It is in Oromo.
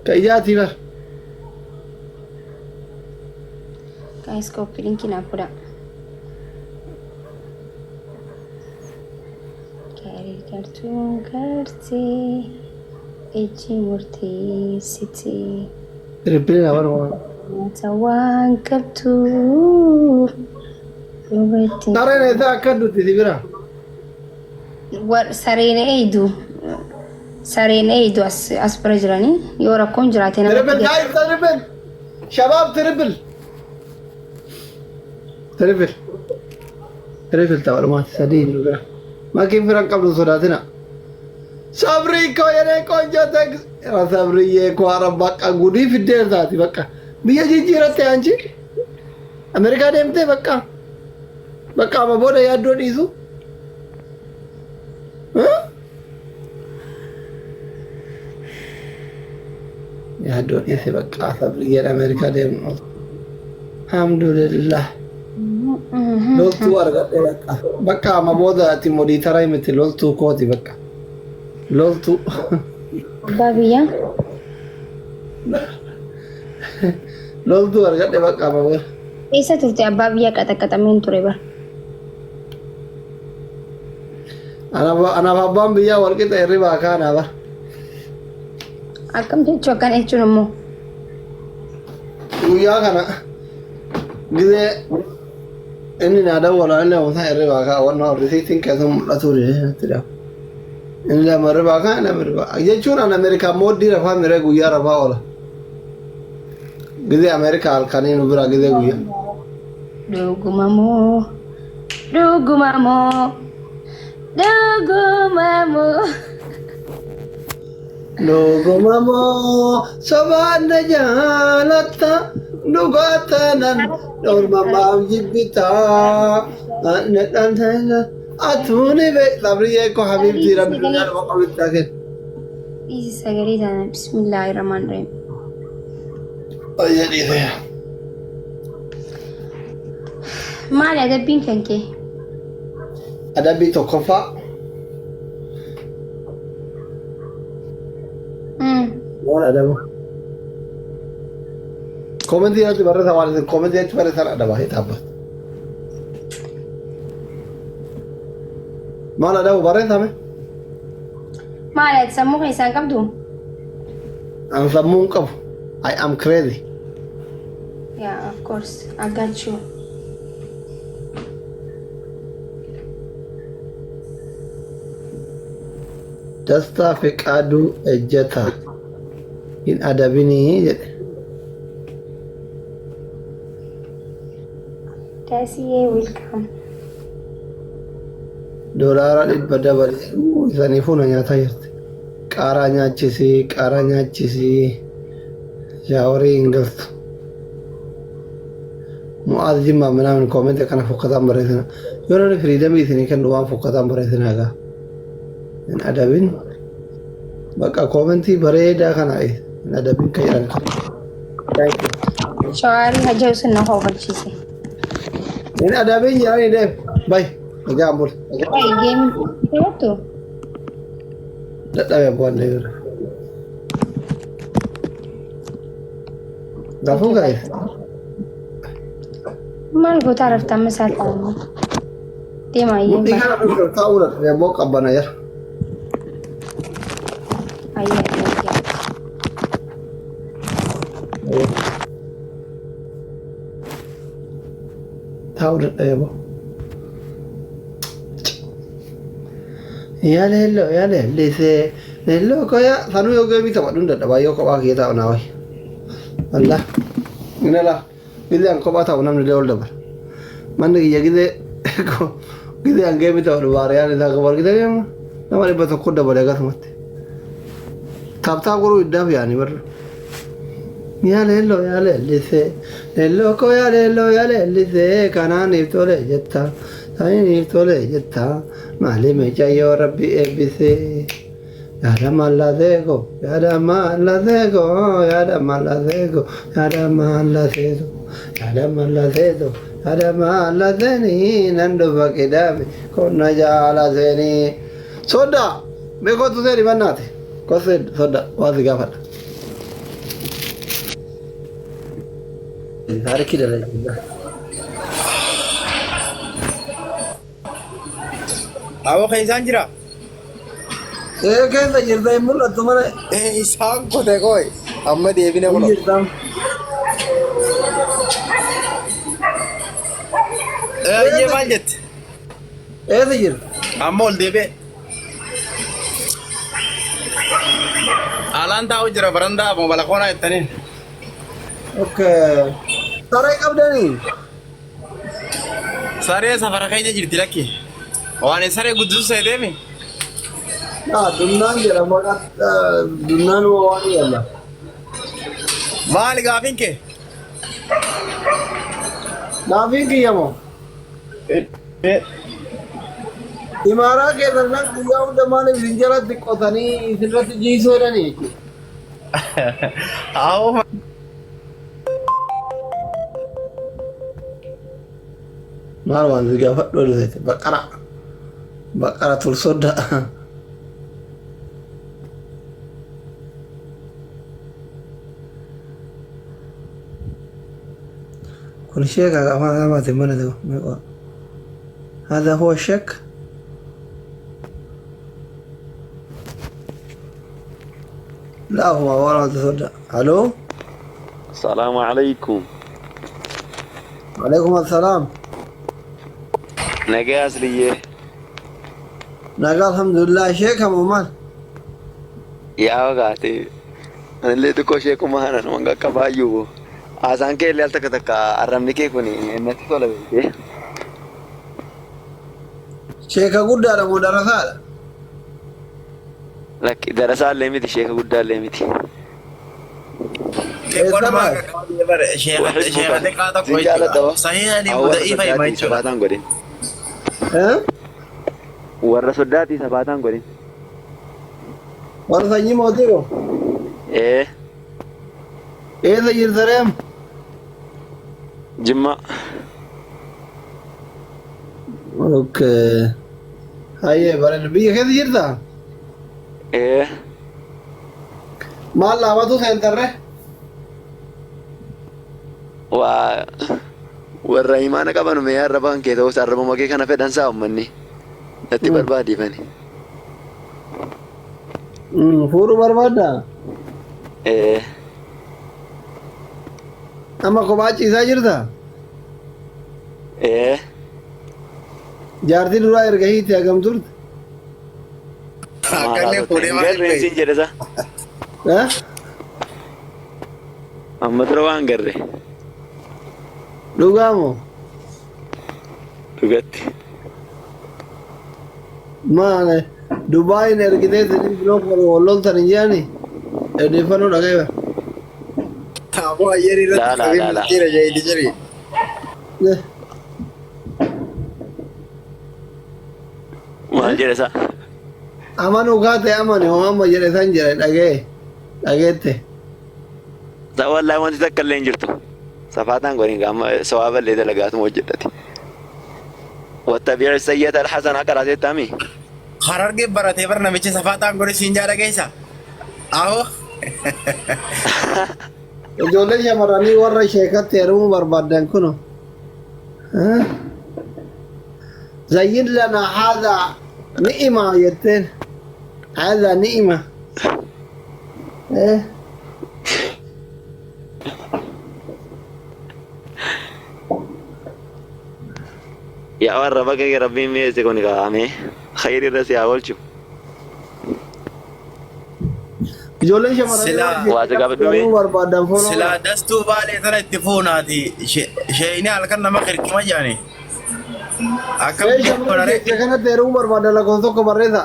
Ka ijaatii bar. Guys, copy link naaf godhaa. Gaarii gartuun gartee ijji murteessitee Triple na baruma. nyaata waan qabduuf dubartiin Sareen eessaa akka dutti si bira. Sareen eeydu, sareen eeydu as bira jiranii yoo rakkoon jiraate Triple namatti guys, triple. Shabaab, triple. Triple. Triple tapha dhumaati sadii nu bira. Makiin firan qabdu sodaatina. Sabrii koo yeree ቆንጆ ተግስ sabriyyee koo hara bakka gudii fiddeertaati bakka biyya jijjiiratte anchi Ameerikaa deemtee bakka bakka amma booda yaaddoo dhiisu. Yaaddoo dhiise bakka sabriyyeen Ameerikaa deemnu. Alhamdulillah. Loltuu argadhe bakka. Bakka amma booda ati moderator miti, loltuu kooti bakka. Loltuu. Abbaa biyyaa. Loltuu argadhe bakka amma booda. Eessa turte abbaa biyyaa? Qaxaqaxameen ture bara. Anaaf abbaan biyyaa walqixa hirribaa kaanaa bara. Akkam jechuu, akkana jechuun immoo? Guyyaa kana gizee inni naa dawwala, inni lama hirribaa kaa wanna risiitiin keessa mul'atu natti dhabu. Inni lama hirribaa kaa, lama hirribaa jechuun an Ameerikaa mooddii rafaa miree guyyaa rafaa oola. Gizee Ameerikaa halkanii nu bira gizee guyyaa. Dhuguma moo? Dhuguma moo? Dhuguma moo? Dhuguma moo sobaan na jaalatta? Dhugaatanan dhorma maaf jibbitaa? Atuuni be sabriyyee ko habiibtii rabbi dunyaa nama qabittaa kenna. Dhiisi sagalee taana, bismillaahi rahmaan rahiim. Ayya, dhiise. Maali adabbiin kan kee? Adabbii tokkoffaa. Maal adabu? Comment irratti barreessa, waan isin comment irratti barreessan adaba hin dhaabbatu. Maal adabu barreessame? Maali, ati sammuu keessaa hin qabdu? An sammuu hin qabu. I am crazy. Yeah, of course. I got you. Dastaa Fiqaaduu Ejjataa hin adabinii jedhe. Daasiyee, welcome. $100 dabale isanii fuuna nyaataa jirti. Qaaraa nyaachisii, qaaraa nyaachisii, shower hin galtu. Mu'aaz Jimmaa minaamin comment kana fokkataan barreessina. Yoo namni freedom isinii kennu waan fokkataan barreessina egaa. Hin adabin. Bakka comment bareedaa kana hin adabin kan jedhan kana. Thank you. Shower haja'u sun na hoobalchiise. Hin adabin jedhanii deem. Bay. Egaa bul. Ay, game taphattu? Dadhabe abbaan deemira. Rafuu guys. Maal gootaa rafta amma isaa ta'anii? Deemaa ayyee. Mudhii kana taa'uu dadhabe ammoo qabbana jira. Ayyee, ayyee. Taa'uu dadhabe ammoo. Yaa leelloo, yaa leellisee, leelloo koo yaa sanuu yoo game taphadhu hin dadhabaa, yoo kophaa kee taa'u naa wayya. Wallah. Inni laa gizee an kophaa taa'u namni illee ol dabala. Manni kiyya gizee an game taphadhu baariyaan isaa qabu argitanii amma nama 100 dabale akkasumatti. Tap tap godhuu iddaaf yaanii barra. Yaa leelloo, yaa leellisee, leelloo koo yaa leelloo, yaa leellisee, kanaaniif tole jetta, saniiniif tole jetta, maali mucayyoo rabbi eebbisee. Yaada mallaseeko, yaada mallaseeko, yaada mallaseeko, yaada mallaseeto, yaada mallaseeto, yaada mallaseenii nan dhufa qidaame qonna jaalaseenii. Sodda, mee kootu seeni bannaate. Kosee sodda, waa si gaafadha. Taarikii dalagde. Aboo keessaan jira? Ee keessa jirta hin mul'attu mana. Ee isaan kute kooy. Amma deebine Hin kuno. jirta. Eeyyee maal jette? Eessa jirta? Amma ol deebi'e. Alaan taa'u jira barandaa aboo balakoonaa jettaniin. Okay. Saree qabdanii? Saree safara keenya jirti lakki. Waan saree guddisu seeteemi. Naa dunnaan jedha maqaa dunnaan waan jedha. Maali gaafiin kee? Gaafiin kiyya moo? Imaaraa keessan san guyyaa hunda maaliif isin jalatti qotanii isinirratti jiisuu jedhanii jechuudha. Awoo. Maal waan si gaafadhu oolute baqara baqara tursodda. Kun sheeka afaan arabaatiin mana ta'u meeqa? هذا هو الشك. لا هو ولا تصدق. الو السلام عليكم. عليكم السلام. Nagaa asliyyee. Nagaa alhamdulillah sheeka moo maal? Yaa wagaate. Anillee xiqqoo sheekuma kana nama qaqqabaayyuu. Haasaan kee illee al takka takka arrabni kee kun natti tola beekee. Sheeka guddaadha moo darasaadha? Lakki darasaallee miti sheeka guddaallee miti. Xiqqoo nama Eessa qaqqabee bare sheeka xiqqaa tokko Sin jaaladha jechuudha. wa. Sahiha ni Haa warra da'iifa hima soddaatii jechuudha. sabaataan godhin. Eh? Warra soddaatii sabaataan godhin. Warra sanyii mootii koo? Ee Eessa jirta reem? Jimma. Okay. Hayyee bareeda. Biyya keessa jirta? Ee Maal dhaabatu seentarre? Waa warra imaana qaban mee arraba kan kee ta'us arrabuma kee kana fedhan saa uummanni natti barbaadifani. Fuudhuu barbaaddaa? Ee Amma kophaa ciisaa jirta? Ee Jaartii duraa erga hiite hagam turte? Akkallee fuudhee Hin maal garreen ta'e? siin jedhe sa. Eh? Amma dura waan garre. Dhugaa moo? Dhugatti. Maal Dubaayin ergitee isin biroo walloltan hin jedhani? Odeeffannoo dhaga'eera. Aboo ayyeerii irratti Laa laa qabee laa laa. miskiina jeeti jiri. Maal jedhe sa? Amanuu kaate amane hoo amma jedhe san jedhe dhaga'e dhageette. Sa wallaahi wanti takka illee hin jirtu. Safaataan godhin gaama sawaaba illee dalagaatuma hojjedhati. Wattabi'i sayyata alhasana qaraateettaami. Harargee baratee bar namichi safaataan godhe siin jaadha keessa. Ahoo. Ijoollee shamarranii warra sheekatti heerumuu barbaadan kuno. Zayyin lana haadha ni'ima jetteen. Haadha ni'ima. Yaa warra bakka kee rabbiin mi'eesse kun kaa'ame khayri irra si haa oolchu. Ijoolleen shamarranii Silaa warra Waa si sheekatti gaafadhu mee? heerumuu barbaadan fooloo Silaa dastuu baalee tana itti fuunaati. Sheeyini halkan nama qirqima jaani. Akkam Ee shamarran godhare. sheeka kanatti heerumuu barbaadan lakkoofsa tokko barreessa.